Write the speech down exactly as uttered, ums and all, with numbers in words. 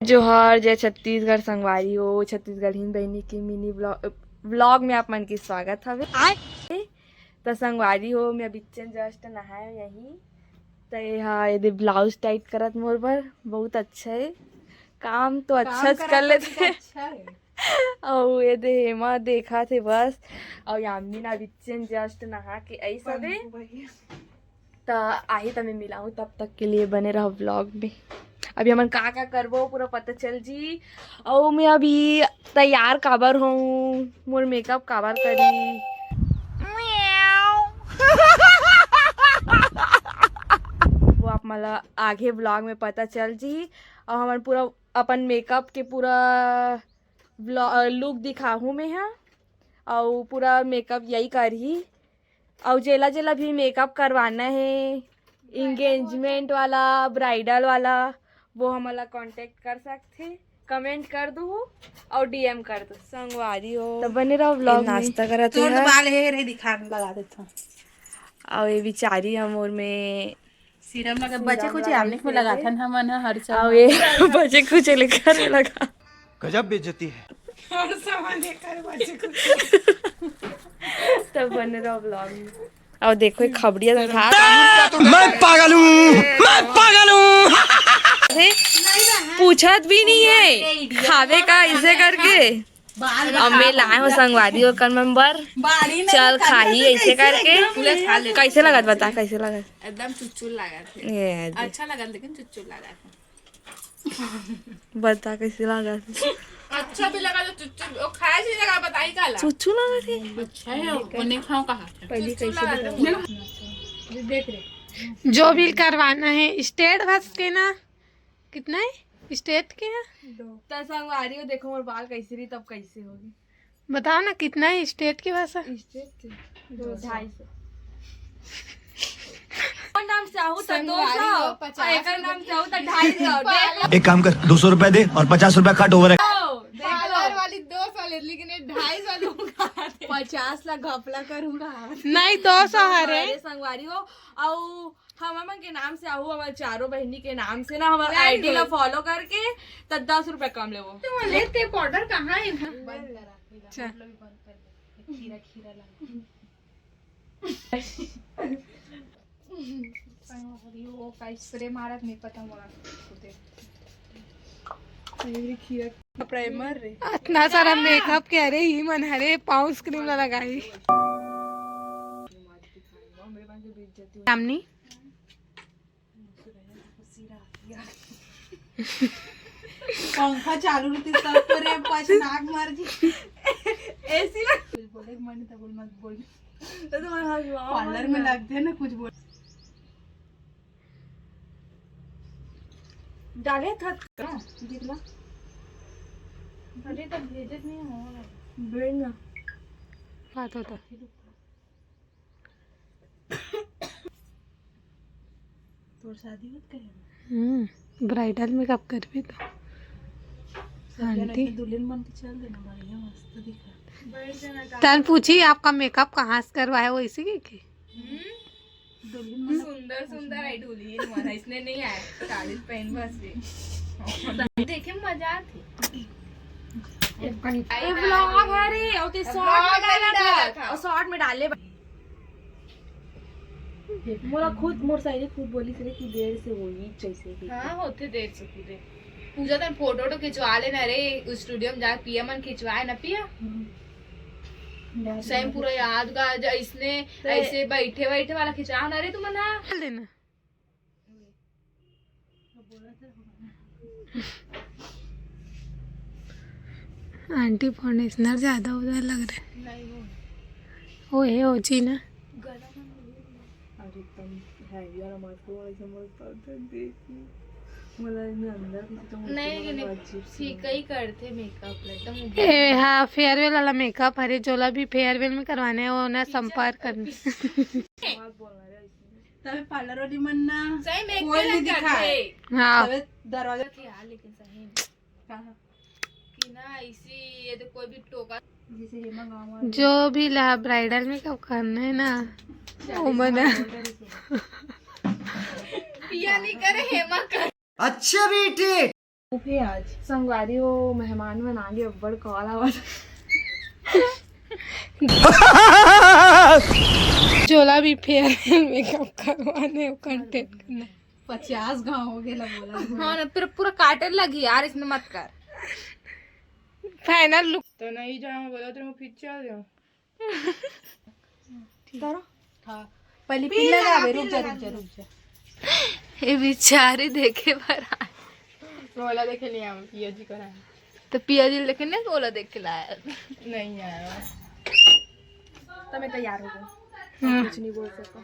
जोहार, जय छत्तीसगढ़ संगवारी हो। छत्तीसगढ़ी बहिनी के मिनी व्लॉग, व्लॉग में आप मन के स्वागत हवे। त संगवारी हो, मैं अभी जस्ट नहाए यही। त ये हा, ये दे ब्लाउज टाइट करत मोर बर, बहुत अच्छा है। काम तो अच्छा से कर लेथे। अच्छा है। अउ ये दे हेमा देखा थे बस। अउ यामिनी ना अभी जस्ट नहा के आई सबे। त आही त मैं मिलाहूँ, तब तक के लिए बने रहो व्लॉग में। अभी हमन का का करबो पूरा पता चल जी। अउ मैं अभी तैयार काबर हूँ, मोर मेकअप काबर करी, वो आप मन ला आगे व्लॉग में पता चल जी। अउ हमन पूरा अपन मेकअप के पूरा लुक दिखाहूँ मैं हा। अउ पूरा मेकअप यही करही। अउ जेला जेला भी मेकअप करवाना है, एंगेजमेंट वाला, ब्राइडल वाला, वो हमन ला कॉन्टेक्ट कर सकथे। कमेंट कर दू अउ डीएम कर दू। संगवारी हो, त बने रहो व्लॉग में। नाश्ता करत हे। बाल हे रे, दिखा लगा देता। अउ ये बिचारी हमर में सीरम लगा, बचे कुछ आमने में लगाथन हमन ह हर समय। अउ ये बचे कुछ लेकर लगा। गजब बेइज्जती है। हर समय लेकर बचे कुछ। त बने रहो व्लॉग में। अउ देखो, ये खबड़िया दिखा। मैं पागल हूँ, मैं पागल हूँ। पूछत भी नहीं है खावे का, ऐसे करके। अब मैं लाए हो संगवारी हो कर मेंबर। चल खाही ऐसे करके। कैसे लगत बता, कैसे लगत? एकदम चुचुल लागत है। अच्छा लगत, लेकिन चुचुल लागत है। बता कैसे लागत? अच्छा भी लगा तो चुचुल, ओ खाए से लगा, बताई का ला? चुचुल लागत है। अच्छा है, वो नहीं खाओ कहा। पहले कैसे लगा? देख रहे, जो भी करवाना है स्ट्रेट बस के ना, कितना है स्ट्रेट के है? त संगवारी हो, देखो मोर बाल कैसे रही, तब कैसे होगी। बताओ ना, कितना है स्ट्रेट के भाषा? स्ट्रेट के दो, ढाई सौ। और नाम से आहू तो दो सौ, और एकर नाम से आहू तो ढाई सौ। देख लो। एक काम कर, दो सौ रुपए दे और पचास रुपए काट, ओवर है। पार्लर वाली दो सौ ले, लेकिन ये ढाई सौ लूंगा। पचास ला घपला करूंगा। नहीं, दो सौ हरे। संगवारी हो, अउ हमन के नाम से आहू, हमर चारों बहिनी के नाम से ना, हमर आईडी ला फॉलो करके त दस रुपया कम लेबो। तो वो लेते पाउडर कहाँ है? बंद करा, अच्छा। मतलब बंद कर दे। खीरा, खीरा ला। वो का स्प्रे मारत नहीं पता मोला। खीरा प्राइमर रे। इतना सारा मेकअप के, अरे ही मन हरे पाउंड्स क्रीम ला लगाई। सामने पंखा चालू रहती तब तो रे पछनाक मर जी। एसी लग बोले मन तो बोल मत बोल। तो तुम्हारा पार्लर में लगते हैं ना कुछ बोल। डाले था का? दिखला। अरे तो भेजत नहीं हो। भेज ना। बात होता। तोर शादी होत कहे? हम्म, ब्राइडल मेकअप करबे तो। आंटी दुल्हन बन के चल देना, बढ़िया मस्त दिखा। तन पूछी, आपका मेकअप कहाँ से करवाया, वो इसी के के? सुंदर सुंदर आई दुल्हन मन, इसने नहीं आए साड़ी पहन बस रे। देखे मजा आती। ये व्लॉग है रे, ओके शॉर्ट में डाला था। और शॉर्ट में डाले। मोला खुद मोर सहेली खुद बोली से कि डेढ़ से होई जैसे कि। हाँ, होते डेढ़ से पूरे। पूजा तन फोटो वोटो खिंचवा लेना रे, उस स्टूडियो में जाके पिया मन खिंचवाए ना पिया। सही पूरा यादगार, जो इसने ऐसे बैठे बैठे वाला खिंचाओ ना रे तुमन हा। डाल देना। आंटी फाउंडेशनर ज्यादा उधर लग रहे। नहीं वो। ओ हे ओची ना। अरे एकदम हैवी वाला मत करो, ऐसे मत कर दे, देखी। मोला इनमें अंदर किसी तो नहीं, लेकिन अजीब सी फीका ही करते मेकअप एकदम। ए हाँ, फेयरवेल वाला मेकअप हरे, जोला भी फेयरवेल में करवाने हैं, वो ना संपर्क करना। मत बोलना रे ऐसे। तबे पार्लर वाली मन ना सही में कोई नहीं दिखाए। हाँ। तबे दरवाजा के आ, लेकिन सही में। कहाँ? कि ना इसी ये तो कोई भी टोका। जैसे हेमा गाँव वाली। जो भी ला ब्राइडल मेकअप करना है ना, वो मना। पिया नहीं करे, हेमा कर। अच्छा बेटे। उठे आज। संगवारी, वो मेहमान मन आगे, अब्बड़ call आवत। चोला भी फेयर मेकअप करवाने, कंटेंट करना। पचास गांव हो गए ला बोला। हाँ ना, फिर पूरा काटे लगी यार, इसमें मत कर। Final look. तो नहीं जाऊँ बोला तो मैं फिर चल जाऊँ। करो। हाँ। पहले पिन लगावे, रुक जा, रुक जा, रुक जा। ये बेचारे देखे बर आए। ओला देखे नहीं आवे, पिया जी करा है। तो पिया जी लेकिन नहीं ओला देख के लाया। नहीं आया। तो मैं तैयार हो गई। हाँ। कुछ नहीं बोल सकता।